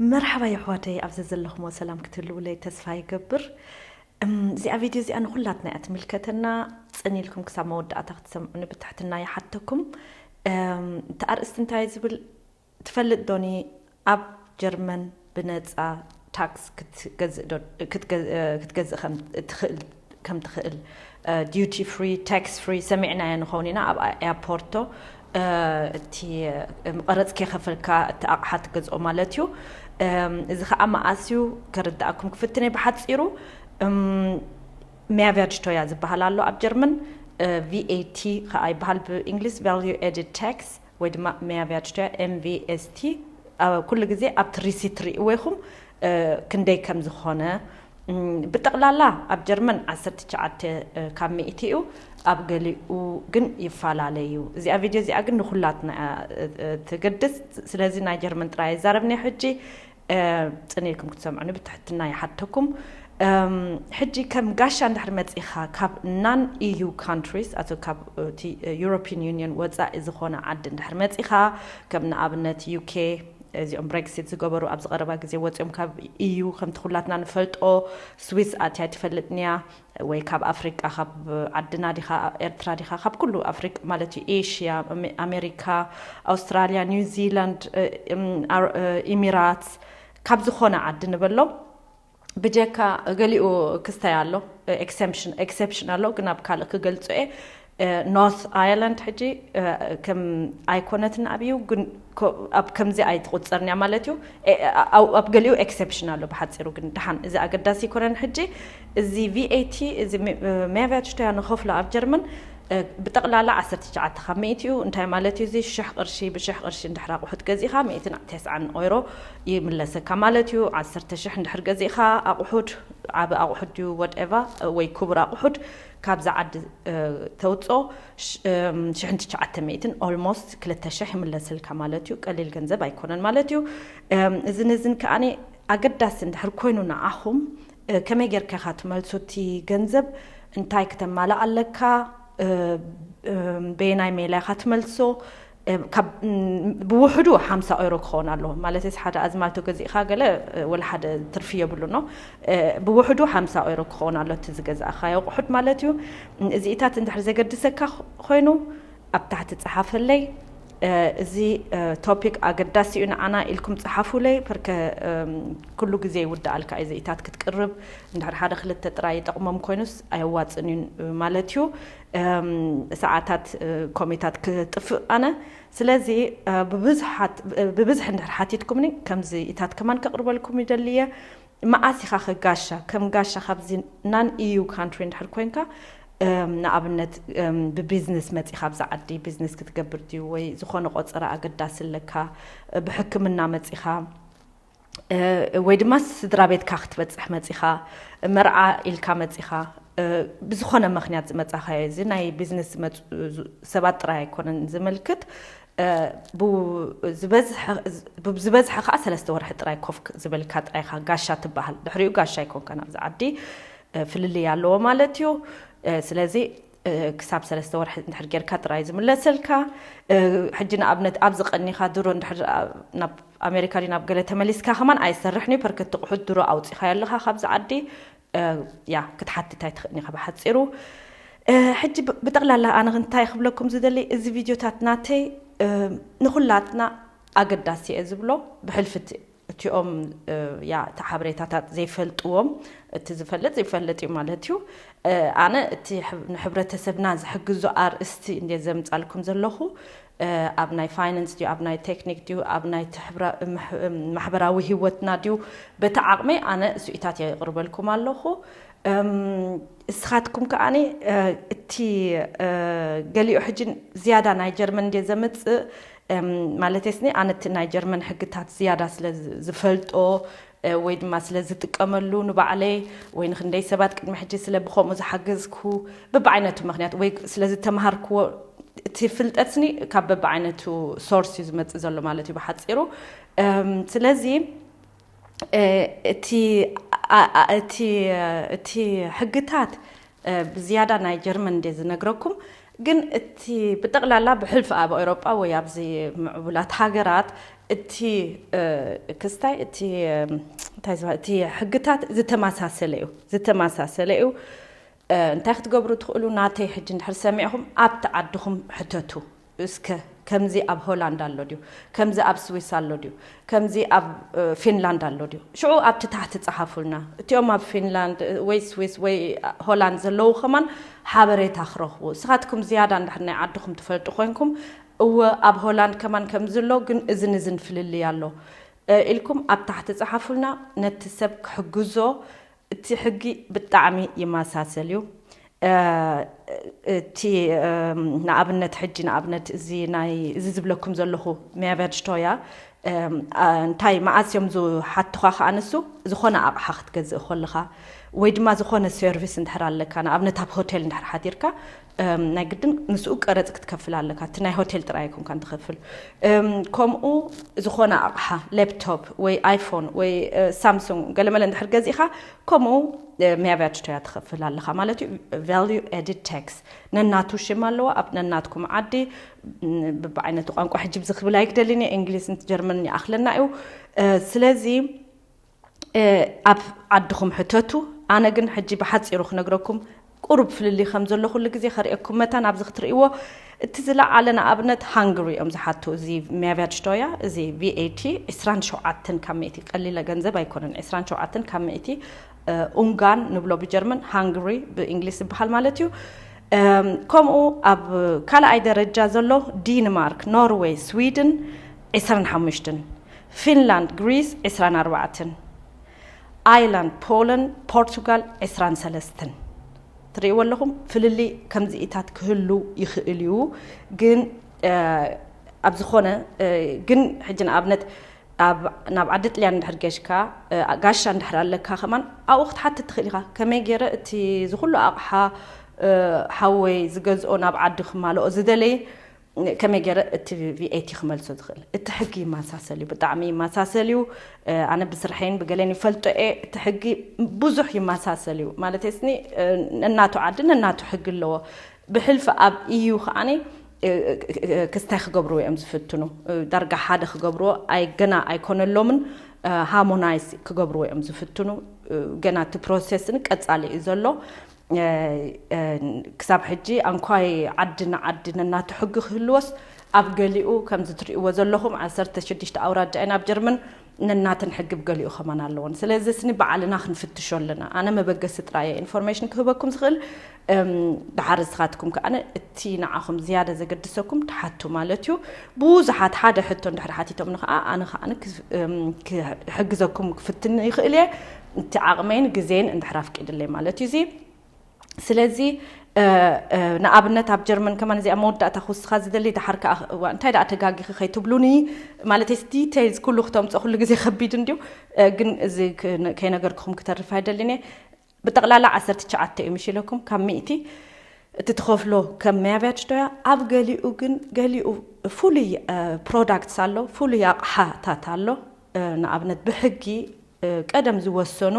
መርሓባ የሕዋተይ፣ ኣብዚ ዘለኹሞ ሰላም ክትህልውለይ ተስፋ ይገብር። እም፣ እዚኣ ቪድዮ እዚኣ ንኹላትና እያ ትምልከተና። ጽን ኢልኩም ክሳብ መወዳእታ ክትሰምዑኒ ብትሕትና ይሓተኩም። እም፣ እቲ ኣርእስቲ እንታይ ዝብል ትፈልጥ ዶኒ? ኣብ ጀርመን ብነጻ ታክስ ክትገዝእ ዶ-፣ ክትገ-፣ ክትገዝእ ከም ትኽእል፣ ከም ትኽእል፣ እ፣ ዲዩቲ ፍሪ፣ ታክስ ፍሪ ሰሚዕናዮ ንኸውን ኢና። ኣብ ኤርፖርቶ፣ እ፣ እቲ፣ እ፣ ቀረጽ ከይከፈልካ እቲ ኣቕሓ ትገዝኦ ማለት እዩ። እም፣ እዚ ኸኣ መኣስ እዩ ከርድኣኩም ክፍትን እየ ብሓጺሩ። እም፣ ሜያቬርጅቶያ ዝበሃል ኣሎ ኣብ ጀርመን፣ እ፣ ቪ ኤ ቲ ኸኣ ይበሃል ብእንግሊዝ፣ ቫልዩ ኤድድ ታክስ ወይ ድማ ሜያቬርጅቶያ፣ ኤም ቪ ኤስ ቲ። ኣብ ኩሉ ግዜ ኣብቲ ሪሲት ትርእይዎ ኢኹም፣ እ፣ ክንደይ ከም ዝኾነ። እም፣ ብጠቕላላ ኣብ ጀርመን ዓሰርተ ትሽዓተ ካብ ሚእቲ እዩ፣ ኣብ ገሊኡ ግን ይፈላለ እዩ። እዚኣ ቪድዮ እዚኣ ግን ንኹላትና እያ፣ እ፣ እ፣ ትግድስ። ስለዚ ናይ ጀርመን ጥራይ ኣይዛረብን እየ ሕጂ። እ፣ ጽን ኢልኩም ክትሰምዑኒ ብትሕትና ይሓተኩም። እም፣ ሕጂ ከም ጋሻ እንድሕር መጺኻ ካብ ናን ኢ ዩ ካንትሪስ፣ ኣቶ ካብ እቲ ዩሮፒን ዩኒየን ወጻኢ ዝኾነ ዓዲ እንድሕር መጺኻ፣ ከም ንኣብነት ዩ ኬ፣ እዚኦም ብሬክሲት ዝገበሩ ኣብዚ ቀረባ ግዜ ወጺኦም ካብ ኢ ዩ፣ ከምቲ ኩላትና ንፈልጦ፣ ስዊስ ኣትያ ትፈልጥንያ፣ ወይ ካብ ኣፍሪቃ፣ ካብ ዓድና ዲኻ፣ ኤርትራ ዲኻ፣ ካብ ኩሉ ኣፍሪቃ ማለት እዩ፣ ኤሽያ፣ ኣሜ-፣ ኣሜሪካ፣ ኣውስትራልያ፣ ኒውዚላንድ፣ እ፣ እም፣ ኣር-፣ እ፣ ኢሚራት፣ ካብ ዝኾነ ዓዲ ንበሎ፣ ብጀካ ገሊኡ ክስታይ ኣሎ፣ ኤክሰምፕሽን፣ ኤክሰፕሽን ኣሎ፣ ግን ኣብ ካልእ ክገልጾ እየ። እ፣ ኖርት ኣየርላንድ ሕጂ፣ እ፣ ከም ኣይኮነትን ኣብዩ፣ ግን ኮ-፣ ኣብ ከምዚ ኣይትቑጸርን እያ ማለት እዩ። እ፣ ኣብ፣ ኣብ ገሊኡ ኤክሰፕሽን ኣሎ ብሓጺሩ፣ ግን ደሓን እዚ ኣገዳሲ ኣይኮነን። ሕጂ እዚ ቪ ኤ ቲ፣ እዚ ሜ-፣ እ፣ ሜያቬርጅቶያ ንኸፍሎ ኣብ ጀርመን፣ እ፣ ብጠቕላላ ዓሰርተ ትሽዓተ ካብ ሚእቲ እዩ። እንታይ ማለት እዩ እዚ? ሽሕ ቅርሺ ብሽሕ ቅርሺ እንድሕር ኣቑሑት ገዚእኻ፣ ሚእትን ተስዓን ኦይሮ ይምለሰካ ማለት እዩ። ዓሰርተ ሽሕ እንድሕር ገዚእኻ ኣቑሑት፣ ዓቢ ኣቑሑት ድዩ፣ ወትኤቨር፣ ወይ ክቡር ኣቑሑት ካብዛ ዓዲ፣ እ፣ ተውጽኦ፣ ሽ-፣ እም፣ ሽሕን ትሽዓተ ሚእትን፣ ኦልሞስት ክልተ ሽሕ ይምለሰልካ ማለት እዩ። ቀሊል ገንዘብ ኣይኮነን ማለት እዩ። እም፣ እዝን እዝን ከኣኒ ኣገዳሲ እንድሕር ኮይኑ ንዓኹም፣ እ፣ ከመይ ጌርካ ኢኻ ትመልሶ እቲ ገንዘብ? እንታይ ክተማልእ ኣለካ? እ፣ እም፣ በየናይ ሜላ ኢኻ ትመልሶ? እ፣ ካብ፣ እም፣ ብውሕዱ ሓምሳ ኦይሮ ክኸውን ኣለዎ። ማለት፣ እዚ ሓደ ኣዝማልቶ ገዚእኻ ገለ፣ እ፣ ወላ ሓደ ትርፊ የብሉ ነው። እ፣ ብውሕዱ ሓምሳ ኦይሮ ክኸውን ኣሎ እቲ ዝገዛእኻዮ ኣቑሑት ማለት እዩ። እዚኢታት እንድሕር ዘገድሰካ ኾ-፣ ኮይኑ፣ ኣብ ታሕቲ ጸሓፈለይ። እ፣ እዚ፣ እ፣ ቶፒክ ኣገዳሲ እዩ ንዓና ኢልኩም ጸሓፉለይ። ፐርከ፣ እም፣ ኩሉ ግዜ ይውድኣልካ እዩ፣ እዚኢታት ክትቅርብ። እንድሕር ሓደ ክልተ ጥራይ ይጠቕሞም ኮይኑስ ኣየዋጽን እዩ ማለት እዩ። እም፣ ሰዓታት፣ እ፣ ኮሜታት ክጥፍእ ኣነ። ስለዚ፣ እ፣ ብብዝሓት-፣ ብብዝሒ እንድሕር ሓቲትኩምኒ፣ ከምዚኢታት ከማን ከቕርበልኩም ይደሊ እየ። መኣስ ኢኻ ከጋሻ፣ ከም ጋሻ ካብዚ ናን ኢ ዩ ካንትሪ እንድሕር ኮይንካ፣ እም፣ ንኣብነት፣ እም፣ ብቢዝነስ መጺኻ ኣብዛ ዓዲ ቢዝነስ ክትገብር ድዩ፣ ወይ ዝኾነ ቆጸራ ኣገዳሲ ኣለካ፣ ብሕክምና መጺኻ፣ እ፣ ወይ ድማ ስድራ ቤትካ ክትበጽሕ መጺኻ፣ መርዓ ኢልካ መጺኻ፣ እ፣ ብዝኾነ ምኽንያት ዝመጻኻዮ፣ እዚ ናይ ቢዝነስ ዝመጹ ዙ-፣ ሰባት ጥራይ ኣይኮነን ዝምልክት። እ፣ ቡ-፣ ዝበዝሐ፣ ብ-፣ ዝበዝሐ ከኣ ሰለስተ ወርሒ ጥራይ ኮፍ ክ-፣ ዝበልካ ጥራይ ኢኻ ጋሻ ትበሃል። ድሕሪኡ ጋሻ ኣይኮንካን ኣብዚ ዓዲ፣ እ፣ ፍልልይ ኣለዎ ማለት እዩ። እ፣ ስለዚ፣ እ፣ ክሳብ ሰለስተ ወርሒ እንድሕር ጌርካ ጥራይ ዝምለሰልካ። እ፣ ሕጂ ንኣብነት ኣብዚ ቀኒኻ ድሮ እንድሕር ኣ-፣ ናብ ኣሜሪካ ድዩ ናብ ገለ ተመሊስካ ከማን ኣይሰርሕን እዩ። ፐርከቲ ኣቑሑት ድሮ ኣውጺኻዮ ኣለኻ ካብዚ ዓዲ። እ፣ ያ፣ ክትሓትት ኣይትኽእልን ኢኻ ብሓጺሩ። እ፣ ሕጂ ብ-፣ ብጠቕላላ ኣነ እንታይ ክብለኩም ዝደሊ፣ እዚ ቪድዮታት ናተይ፣ እ፣ ንኹላትና ኣገዳሲ እየ ዝብሎ። ብሕልፊ እቲ፣ እቲኦም፣ እ፣ ያ፣ እቲ ሓበሬታታት ዘይፈልጥዎም፣ እቲ ዝፈልጥ ይፈልጥ እዩ ማለት እዩ። እ፣ ኣነ እቲ ሕብ-፣ ንሕብረተሰብና ዝሕግዙ ኣርእስቲ እንድየ ዘምጻልኩም ዘለኹ። እ፣ ኣብ ናይ ፋይናንስ ድዩ፣ ኣብ ናይ ቴክኒክ ድዩ፣ ኣብ ናይ ትሕብራ-፣ ምሕ-፣ ማሕበራዊ ህይወትና ድዩ፣ በቲ ዓቕመይ ኣነ እሱኢታት የቕርበልኩም ኣለኹ። እም፣ እስኻትኩም ከኣኒ፣ እ፣ እቲ፣ እ፣ ገሊኡ ሕጂ ዝያዳ ናይ ጀርመን እንድየ ዘምጽእ፣ እም፣ ማለተይ ስኒ ኣነ እቲ ናይ ጀርመን ሕግታት ዝያዳ ስለ ዝ-፣ ዝፈልጦ፣ እ፣ ወይ ድማ ስለ ዝጥቀመሉ ንባዕለይ ወይ ንክንደይ ሰባት ቅድሚ ሕጂ ስለ ብኸምኡ ዝሓገዝኩ፣ በብዓይነቱ ምኽንያት ወይ ስለ ዝተምሃርክዎ፣ እቲ ፍልጠት ስኒ ካብ በብዓይነቱ ሶርስ እዩ ዝመጽእ ዘሎ ማለት እዩ ብሓጺሩ። እም፣ ስለዚ፣ እ፣ እቲ፣ ኣ-፣ ኣ-፣ እቲ፣ እቲ ሕግታት፣ እ፣ ብዝያዳ ናይ ጀርመን እንደ ዝነግረኩም፣ ግን እቲ ብጠቕላላ ብሕልፊ ኣብ ኤውሮጳ ወይ ኣብዚ ምዕቡላት ሃገራት እቲ ክስታይ እቲ እንታይ ዝበሃል እቲ ሕግታት ዝተመሳሰለ እዩ ዝተመሳሰለ እዩ እንታይ ክትገብሩ ትኽእሉ ናተይ ሕጂ እንድሕር ሰሚዕኹም ኣብቲ ዓድኹም ሕተቱ እስከ ከምዚ ኣብ ሆላንድ ኣሎ ድዩ ከምዚ ኣብ ስዊስ ኣሎ ድዩ ከምዚ ኣብ ፊንላንድ ኣሎ ድዩ ሽዑ ኣብቲ ታሕቲ ጸሓፉልና እቲኦም ኣብ ፊንላንድ ወይ ስዊስ ወይ ሆላንድ ዘለዉ ከማን ሓበሬታ ክረኽቡ እስኻትኩም ዝያዳ እንድሕር ናይ ዓድኹም ትፈልጡ ኮይንኩም እወ ኣብ ሆላንድ ከማን ከምዚ ኣሎ ግን እዝን እዝን ፍልልይ ኣሎ ኢልኩም ኣብ ታሕቲ ጸሓፉልና ነቲ ሰብ ክሕግዞ እቲ ሕጊ ብጣዕሚ ይመሳሰል እዩ እቲ ንኣብነት ሕጂ ንኣብነት እዚ ናይ እዚ ዝብለኩም ዘለኹ ሜቨርጅቶያ እንታይ መኣስ እዮም ዝሓትኻ ከዓ ንሱ ዝኾነ ኣቕሓ ክትገዝእ ከለኻ ወይ ድማ ዝኾነ ሰርቪስ እንድሕር ኣለካ ንኣብነት ኣብ ሆቴል እንድሕር ሓዲርካ ናይ ግድን ምስኡ ቀረፅ ክትከፍል ኣለካ እቲ ናይ ሆቴል ጥራይ ኣይኮንካን ትኸፍል ከምኡ ዝኾነ ኣቕሓ ላፕቶፕ ወይ ኣይፎን ወይ ሳምሱንግ ገለመለ እንድሕር ገዚእኻ ከምኡ ሜያብያጅቶያ ትኸፍል ኣለኻ ማለት እዩ value added tax ነናቱ ሽም ኣለዎ ኣብ ነናትኩም ዓዲ ብብዓይነቱ ቋንቋ ሕጂ ብዚ ክብል ኣይክደልን እየ እንግሊዝ ጀርመን ይኣኽለና እዩ ስለዚ ኣብ ዓድኹም ሕተቱ ኣነ ግን ሕጂ ብሓፂሩ ክነግረኩም ቁሩብ ፍልልይ ከም ዘሎ ኩሉ ግዜ ከርእየኩም መታን ኣብዚ ክትርእይዎ እቲ ዝለዓለ ንኣብነት ሃንግሪ እዮም ዝሓቱ እዚ ሜያብያጅቶያ እዚ vat 27 ካብ ሚእቲ ቀሊለ ገንዘብ ኣይኮነን 27 ካብ ሚእቲ ኡንጋን ንብሎ ብጀርመን ሃንግሪ ብእንግሊዝ ዝበሃል ማለት እዩ ከምኡ ኣብ ካልኣይ ደረጃ ዘሎ ዲንማርክ ኖርዌይ ስዊድን 25 ፊንላንድ ግሪስ 24 ኣይላንድ ፖላንድ ፖርቱጋል 23 ትርእይዎ ኣለኹም ፍልልይ ከምዚኢታት ክህሉ ይኽእል እዩ ግን ኣብ ዝኾነ ግን ሕጂ ንኣብነት ናብ ዓዲ ጥልያን እንድሕር ገሽካ ጋሻ እንድሕር ኣለካ ከማን ኣብኡ ክትሓትት ትኽእል ኢኻ ከመይ ገይረ እቲ ዝኩሉ ኣቕሓ ሓወይ ዝገዝኦ ናብ ዓዲ ክማልኦ ዝደለየ ከመይ ገይረ እቲ vat ክመልሶ ዝኽእል እቲ ሕጊ ይመሳሰል እዩ ብጣዕሚ ይመሳሰል እዩ ኣነ ብስርሐይን ብገለን ይፈልጦ እየ እቲ ሕጊ ብዙሕ ይመሳሰል እዩ ማለት ስኒ ነናቱ ዓዲ ነናቱ ሕጊ ኣለዎ ብሕልፊ ኣብ ኢዩ ከዓኒ ክስታይ ክገብርዎ እዮም ዝፍትኑ ዳርጋ ሓደ ክገብርዎ ኣይ ገና ኣይኮነሎምን ሃርሞናይዝ ክገብርዎ እዮም ዝፍትኑ ገና እቲ ፕሮሰስን ቀጻሊ እዩ ዘሎ ክሳብ ሕጂ ኣንኳይ ዓዲ ንዓዲ ነናቱ ሕጊ ክህልዎስ ኣብ ገሊኡ ከምዚ ትርእይዎ ዘለኹም ዓሰርተ ሽዱሽተ ኣውራጃ እየን ኣብ ጀርመን ነናተን ሕጊ ብገሊኡ ከማን ኣለዎን ስለዚ ስኒ ባዕልና ክንፍትሾ ኣለና ኣነ መበገሲ ጥራየ ኢንፎርሜሽን ክህበኩም ዝኽእል ድሓር ንስኻትኩም ከኣ እቲ ንዓኹም ዝያደ ዘገድሰኩም ትሓቱ ማለት እዩ ብዙሓት ሓደ ሕቶ እንድሕር ሓቲቶምኒ ከዓ ኣነ ከዓ ክሕግዘኩም ክፍትን ይኽእል እየ እቲ ዓቕመይን ግዜን እንድሕር ኣፍቂድለይ ማለት እዩ እዚ ስለዚ ንኣብነት ኣብ ጀርመን ከማን እዚኣ መወዳእታ ክውስኻ ዝደሊ ድሓር ከዓ እንታይ ደኣ ተጋጊኺ ከይትብሉኒ ማለት ስ ዲቴይልስ ኩሉ ክተምፅኦ ኩሉ ግዜ ከቢድ እንድዩ ግን እዚ ከይነገርክኹም ክተርፍ ኣይደልን እየ ብጠቕላላ ዓሰርተ ትሽዓተ እዩ ምሽ ኢለኩም ካብ ሚእቲ እቲ ትኸፍሎ ከም መያብያጅ ዶያ ኣብ ገሊኡ ግን ገሊኡ ፍሉይ ፕሮዳክትስ ኣሎ ፍሉይ ኣቕሓታት ኣሎ ንኣብነት ብሕጊ ቀደም ዝወሰኑ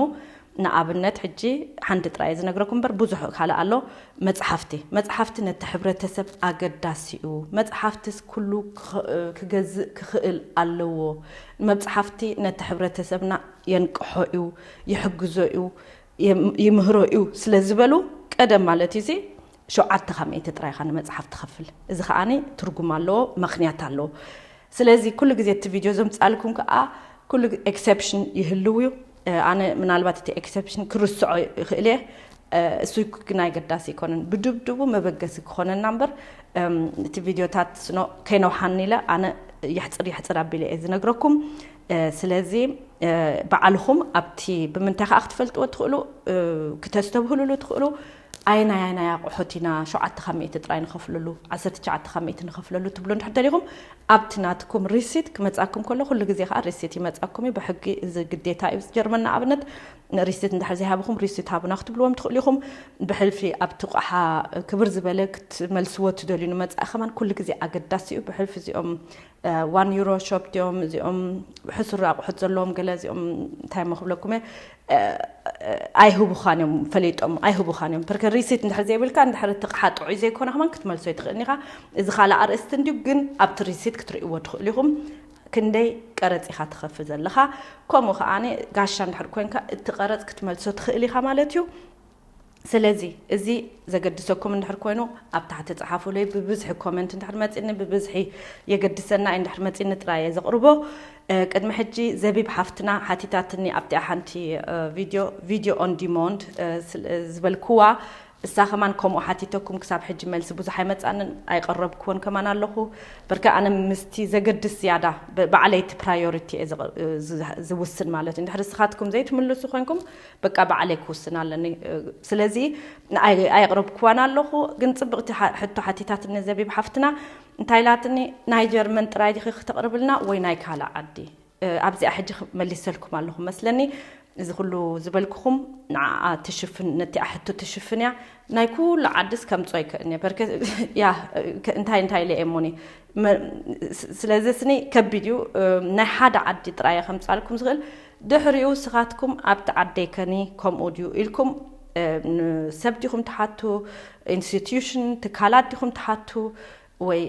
ንኣብነት ሕጂ ሓንቲ ጥራይ ዝነግረኩም እምበር ብዙሕ ካልእ ኣሎ መፅሓፍቲ መፅሓፍቲ ነቲ ሕብረተሰብ ኣገዳሲ እዩ መፅሓፍትስ ኩሉ ክገዝእ ክኽእል ኣለዎ መፅሓፍቲ ነቲ ሕብረተሰብና የንቅሖ እዩ ይሕግዞ እዩ ይምህሮ እዩ ስለ ዝበሉ ቀደም ማለት እዚ ሸውዓተ ካብ ሚእቲ ጥራይ ኢኻ ንመፅሓፍ ትኸፍል እዚ ከዓኒ ትርጉም ኣለዎ ምኽንያት ኣለዎ ስለዚ ኩሉ ግዜ እቲ ቪድዮ ዘምፃልኩም ከዓ ኩሉ ኤክሰፕሽን ይህልው እዩ ኣነ ምናልባት እቲ ኤክሰፕሽን ክርስዖ ይኽእል እየ እሱ ግን ኣይገዳሲ ይኮነን ብድብድቡ መበገሲ ክኾነና እምበር እቲ ቪድዮታት ስኖ ከይነውሓኒ ኢለ ኣነ የሕፅር የሕፅር ኣቢለ እየ ዝነግረኩም ስለዚ ባዕልኹም ኣብቲ ብምንታይ ከዓ ክትፈልጥዎ ትኽእሉ ክተስተብህሉሉ ትኽእሉ ኣይናይ ኣይናይ ኣቑሑት ኢና ሸውዓተ ካብ ሚእቲ ጥራይ ንኸፍለሉ ዓሰርተ ትሽዓተ ካብ ሚእቲ ንኸፍለሉ ትብሉ እንድሕር ደሊኹም ኣብቲ ናትኩም ሪሲት ክመጻኩም ከሎ ኩሉ ግዜ ከዓ ሪሲት ይመጻኩም እዩ ብሕጊ እዚ ግዴታ እዩ ጀርመን ንኣብነት ሪሲት እንድሕር ዘይሃብኹም ሪሲት ሃቡና ክትብልዎም ትኽእሉ ኢኹም ብሕልፊ ኣብቲ ቆሓ ክብር ዝበለ ክትመልስዎ ትደልዩ ንመጻኢ ከማን ኩሉ ግዜ ኣገዳሲ እዩ ብሕልፊ እዚኦም ዋን ዩሮ ሾፕ ድዮም እዚኦም ሕሱር ኣቑሑት ዘለዎም ገለ እዚኦም እንታይ ሞ ክብለኩም እየ ኣይህቡኻን እዮም ፈሊጦም ኣይህቡኻን እዮም ፐርከ ሪሲት እንድሕር ዘይብልካ እንድሕር እቲ ቅሓ ጥዑይ ዘይኮነ ከማን ክትመልሶ ይትኽእል ኢኻ እዚ ካልእ ኣርእስቲ እንድዩ ግን ኣብቲ ሪሲት ክትርእይዎ ትኽእሉ ኢኹም ክንደይ ቀረጽ ኢኻ ትኸፍል ዘለኻ። ከምኡ ከኣ ጋሻ እንድሕር ኮንካ እቲ ቀረጽ ክትመልሶ ትኽእል ኢኻ ማለት እዩ። ስለዚ እዚ ዘገድሰኩም እንድሕር ኮይኑ ኣብ ታሕቲ ጸሓፉለይ። ብብዝሒ ኮመንት እንድሕር መጺኒ፣ ብብዝሒ የገድሰና እዩ እንድሕር መጺኒ ጥራይ እየ ዘቕርቦ። ቅድሚ ሕጂ ዘቢብ ሓፍትና ሓቲታትኒ ኣብቲኣ ሓንቲ ቪድዮ፣ ቪድዮ ኦን ዲሞንድ ዝበልክዋ እሳ ከማን ከምኡ ሓቲተኩም ክሳብ ሕጂ መልሲ ብዙሕ ኣይመጻንን ኣይቀረብክዎን ከማን ኣለኹ። በርካ ኣነ ምስቲ ዘገድስ ዝያዳ ባዕለይ እቲ ፕራዮሪቲ እየ ዝውስን ማለት እዩ። እንድሕር ስኻትኩም ዘይትምልሱ ኮንኩም በቃ ባዕለይ ክውስን ኣለኒ። ስለዚ ኣይቕረብክዋን ኣለኹ። ግን ጽብቕቲ ሕቶ ሓቲታትኒ ዘቢብ ሓፍትና እንታይ ኢላትኒ፣ ናይ ጀርመን ጥራይ ዲኺ ክተቕርብልና ወይ ናይ ካልእ ዓዲ? ኣብዚኣ ሕጂ መሊሰልኩም ኣለኹ መስለኒ። እዚ ኩሉ ዝበልኩኹም ንዓኣ ትሽፍን፣ ነቲኣ ሕቶ ትሽፍን እያ። ናይ ኩሉ ዓድስ ከምጾ ኣይክእልን እየ። በርከ ያ እንታይ እንታይ ኢለ እየ እሞኒ። ስለዚ ስኒ ከቢድ እዩ። ናይ ሓደ ዓዲ ጥራይ እየ ከምጻልኩም ዝኽእል። ድሕሪኡ ስኻትኩም ኣብቲ ዓደይ ከኒ ከምኡ ድዩ ኢልኩም ሰብ ዲኹም ትሓቱ፣ ኢንስቲትዩሽን ትካላት ዲኹም ትሓቱ ወይ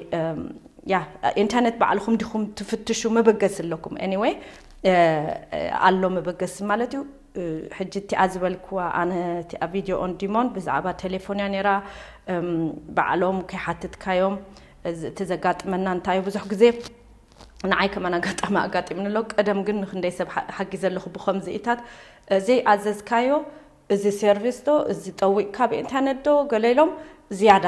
ያ ኢንተርኔት ባዕልኹም ዲኹም ትፍትሹ መበገሲ ኣለኩም። ኤኒወይ ኣሎ መበገሲ ማለት እዩ። ሕጂ እቲኣ ዝበልክዋ ኣነ እቲኣ ቪድዮ ኦን ዲሞንድ ብዛዕባ ቴሌፎን እያ ነይራ። ባዕሎም ከይሓትትካዮም እቲ ዘጋጥመና እንታይ እዩ ብዙሕ ግዜ ንዓይ ከማን ኣጋጣሚ ኣጋጢምኒ ኣሎ። ቀደም ግን ንክንደይ ሰብ ሓጊዘ ኣለኹ ብኸምዚኢታት ዘይኣዘዝካዮ እዚ ሰርቪስ ዶ እዚ ጠዊቕካ ብኢንተርነት ዶ ገለ ኢሎም ዝያዳ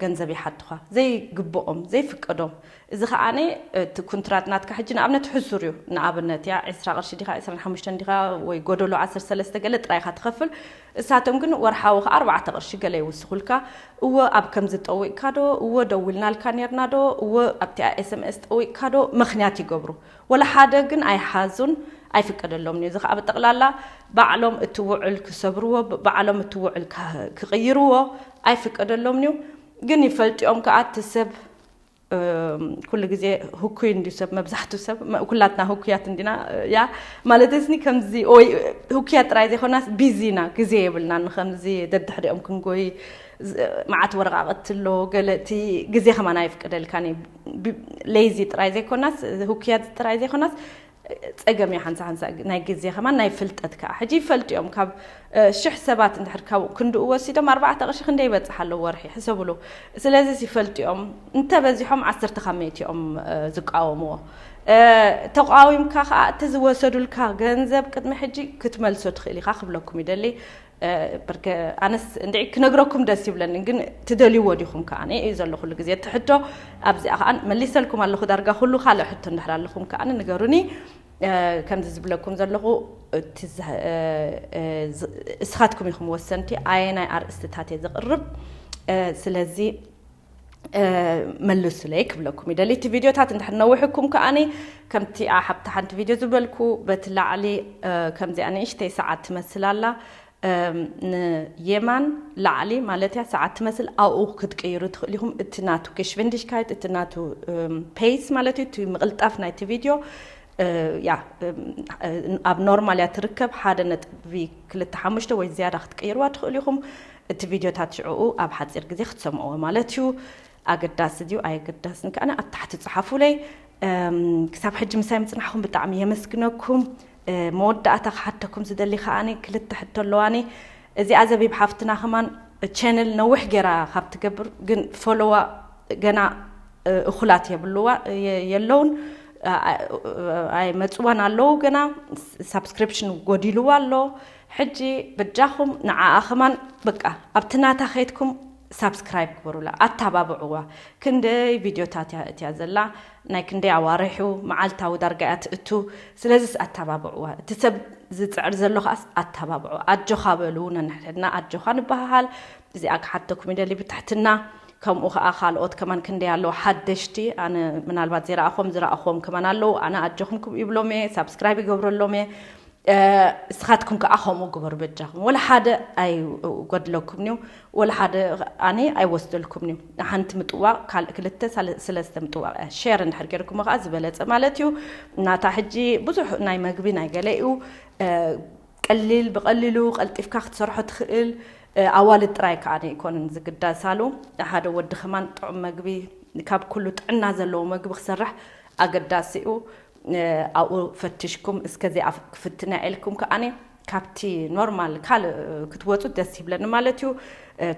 ገንዘብ ይሓቱኻ ዘይግብኦም ዘይፍቀዶም። እዚ ከዓኒ እቲ ኩንትራት ናትካ ሕጂ ንኣብነት ሕሱር እዩ። ንኣብነት እያ ዕስራ ቅርሺ ዲኻ ዕስራን ሓሙሽተን ዲኻ ወይ ጎደሎ ዓሰርተ ሰለስተ ገለ ጥራይ ኢኻ ትኸፍል። እሳቶም ግን ወርሓዊ ከ ኣርባዕተ ቅርሺ ገለ ይውስኹልካ። እወ ኣብ ከምዚ ጠዊቕካ ዶ እወ ደዊልናልካ ኔርና ዶ እወ ኣብቲኣ ኤስኤምኤስ ጠዊቕካ ዶ ምኽንያት ይገብሩ። ወላ ሓደ ግን ኣይሓዙን ኣይፍቀደሎምን እዩ። እዚ ከዓ ብጠቕላላ ባዕሎም እቲ ውዕል ክሰብርዎ ባዕሎም እቲ ውዕል ክቕይርዎ ኣይፍቀደሎምን እዩ። ግን ይፈልጥኦም ከዓ እቲ ሰብ ኩሉ ግዜ ህኩይ እንዲ ሰብ መብዛሕቱ ሰብ ኩላትና ህኩያት እንዲና። ያ ማለት እዚ ከምዚ ወይ ህኩያት ጥራይ ዘይኮናስ ቢዚና ግዜ የብልናን ከምዚ ደድሕሪኦም ክንጎይ። መዓት ወረቃቅቲ ኣሎ ገለ እቲ ግዜ ከማን ኣይፍቅደልካን እዩ። ሌዚ ጥራይ ዘይኮናስ ህኩያት ጥራይ ዘይኮናስ ጸገም እዩ ሓንሳ ሓንሳ ናይ ግዜ ከማን ናይ ፍልጠት ከዓ ሕጂ ይፈልጡ እዮም። ካብ ሽሕ ሰባት እንድሕር ካብ ክንድኡ ወሲዶም ኣርባዕተ ቅርሺ ክንደይ ይበፅሕ ኣለዉ ወርሒ ሕሰብሉ። ስለዚ ይፈልጡ እዮም እንተበዚሖም ዓሰርተ ካብ መእቲ እዮም ዝቃወምዎ። ተቃዊምካ ከዓ እቲ ዝወሰዱልካ ገንዘብ ቅድሚ ሕጂ ክትመልሶ ትኽእል ኢኻ ክብለኩም ይደሊ። ብርከ ኣነስ እንድዒ ክነግረኩም ደስ ይብለኒ ግን ትደልይዎ ዲኹም ከዓ እዩ ዘሎ ኩሉ ግዜ እቲ ሕቶ። ኣብዚኣ ከዓ መሊሰልኩም ኣለኹ ዳርጋ ኩሉ ካልእ ሕቶ እንድሕር ኣለኹም ከዓ ንገሩኒ። ከምዚ ዝብለኩም ዘለኹ እቲ እስኻትኩም ኢኹም ወሰንቲ ኣየናይ ኣርእስትታት እየ ዘቕርብ። ስለዚ መልሱለይ ክብለኩም ይደሊ። እቲ ቪድዮታት እንድሕር ነውሕኩም ከዓኒ ከምቲ ሓብቲ ሓንቲ ቪድዮ ዝበልኩ በቲ ላዕሊ ከምዚኣ ንእሽተይ ሰዓት ትመስል ኣላ። ንየማን ላዕሊ ማለት እያ ሰዓት ትመስል ኣብኡ ክትቅይሩ ትኽእል ኢኹም። እቲ ናቱ ክሽቪንዲሽካይት እቲ ናቱ ፔስ ማለት እዩ እቲ ምቕልጣፍ ናይቲ ቪድዮ ያ ኣብ ኖርማል እያ ትርከብ። ሓደ ነጥቢ ክልተ ሓሙሽተ ወይ ዝያዳ ክትቅይርዋ ትኽእሉ ኢኹም። እቲ ቪድዮታት ሽዕኡ ኣብ ሓፂር ግዜ ክትሰምዕዎ ማለት እዩ። ኣገዳሲ ድዩ ኣየገዳስን ከዓኒ ኣብ ታሕቲ ፀሓፉለይ። ክሳብ ሕጂ ምሳይ ምፅናሕኩም ብጣዕሚ የመስግነኩም። መወዳእታ ክሓተኩም ዝደሊ ከዓኒ ክልተ ሕቶ ኣለዋኒ። እዚኣ ዘቢብ ሓፍትና ከማን ቸነል ነዊሕ ገይራ ካብ ትገብር ግን ፎሎዋ ገና እኹላት የብልዋ የለውን ኣይመፅዋን ኣለዉ ገና ሳብስክሪፕሽን ጎዲልዋ ኣሎ። ሕጂ በጃኹም ንዓኣ ከማን በቃ ኣብቲ ናታ ከይድኩም ሳብስክራይብ ግበሩላ ኣተባብዕዋ። ክንደይ ቪድዮታት እያ እትያ ዘላ ናይ ክንደይ ኣዋርሑ መዓልታዊ ዳርጋ እያ ትእቱ። ስለዚስ ኣተባብዕዋ እቲ ሰብ ዝፅዕር ዘሎ ከዓስ ኣተባብዑ ኣጆኻ በሉ ነንሕድሕድና ኣጆኻ ንበሃሃል። እዚኣ ክሓተኩም ይደሊ ብትሕትና። ከምኡ ከዓ ካልኦት ከማን ክንደይ ኣለዉ ሓደሽቲ ኣነ ምናልባት ዘይረኣኹም ዝረኣኹዎም ከማን ኣለዉ ኣነ ኣጆኹም ክም ይብሎም እየ ሳብስክራይብ ይገብረሎም እየ። እስኻትኩም ከዓ ከምኡ ግበሩ በጃኹም ወላ ሓደ ኣይጎድለኩም እዩ። ወላ ሓደ ኣነ ኣይወስደልኩም እዩ። ሓንቲ ምጥዋቕ ካልእ ክልተ ሰለስተ ምጥዋቕ እያ ሸር እንድሕር ገይርኩም ከዓ ዝበለፀ ማለት እዩ። እናታ ሕጂ ብዙሕ ናይ መግቢ ናይ ገለ እዩ። ቀሊል ብቐሊሉ ቀልጢፍካ ክትሰርሖ ትኽእል። ኣዋልድ ጥራይ ከዓ ኣይኮንን ዝግዳሳሉ። ሓደ ወዲ ከማን ጥዑም መግቢ ካብ ኩሉ ጥዕና ዘለዎ መግቢ ክሰርሕ ኣገዳሲኡ ኣብኡ ፈትሽኩም እስከ ዚኣ ክፍትና ኢልኩም ከኣኒ ካብቲ ኖርማል ካልእ ክትወፁ ደስ ይብለኒ ማለት እዩ።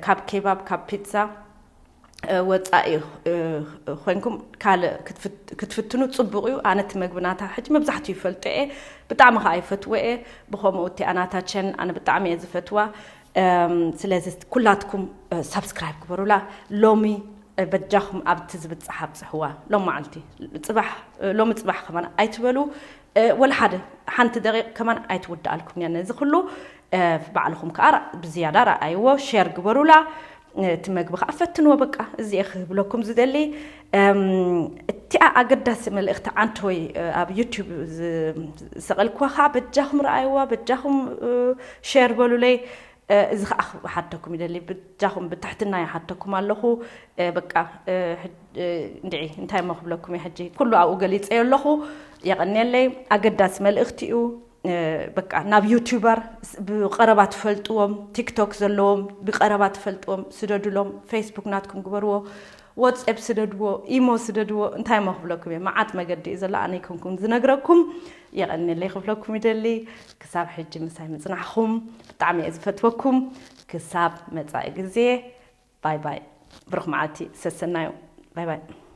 ካብ ኬባብ ካብ ፒትዛ ወፃኢ ኮይንኩም ካልእ ክትፍትኑ ፅቡቕ እዩ። ኣነ እቲ መግቢ ናታ ሕጂ መብዛሕትኡ ይፈልጦ እየ፣ ብጣዕሚ ከዓ ይፈትዎ እየ። ብኸምኡ እቲኣ ናታ ቸን ኣነ ብጣዕሚ እየ ዝፈትዋ። ስለዚ ኩላትኩም ሳብስክራይብ ግበሩላ። ሎሚ በጃኹም ኣብቲ ዝብጻሕ ኣብጽሕዋ። ሎም መዓልቲ ጽባሕ ሎሚ ጽባሕ ከማን ኣይትበሉ። ወላ ሓደ ሓንቲ ደቂቕ ከማን ኣይትውድኣልኩም እያ። ነዚ ኩሉ ባዕልኹም ከኣ ብዝያዳ ረኣይዎ፣ ሸር ግበሩላ። እቲ መግቢ ከኣ ፈትንዎ። በቃ እዚ እየ ክህብለኩም ዝደሊ። እቲኣ ኣገዳሲ መልእኽቲ ዓንተወይ ኣብ ዩቲዩብ ዝሰቐልኩዋ ከኣ በጃኹም ረኣይዋ፣ በጃኹም ሸር በሉለይ። እዚ ከዓ ክሓተኩም ይደሊ፣ ብጃኹም ብትሕትና ይሓተኩም ኣለኹ። በቃ እንድዒ እንታይ እሞ ክብለኩም እየ ሕጂ፣ ኩሉ ኣብኡ ገሊፀዮ ኣለኹ። የቐንየለይ። ኣገዳሲ መልእኽቲ እዩ። በቃ ናብ ዩቱበር ብቐረባ ትፈልጥዎም፣ ቲክቶክ ዘለዎም ብቐረባ ትፈልጥዎም ስደዱሎም። ፌስቡክ ናትኩም ግበርዎ፣ ወትስኣፕ ስደድዎ፣ ኢሞ ስደድዎ። እንታይ እሞ ክብለኩም እየ፣ መዓት መገዲ እዩ ዘሎ። ኣነ ይኮንኩም ዝነግረኩም፣ የቐንየለይ ክብለኩም ይደሊ። ክሳብ ሕጂ ምሳይ ምጽናሕኹም ብጣዕሚ እየ ዝፈትወኩም። ክሳብ መጻኢ ግዜ፣ ባይ ባይ። ብሩኽ መዓልቲ፣ ሰሰናዩ። ባይ ባይ።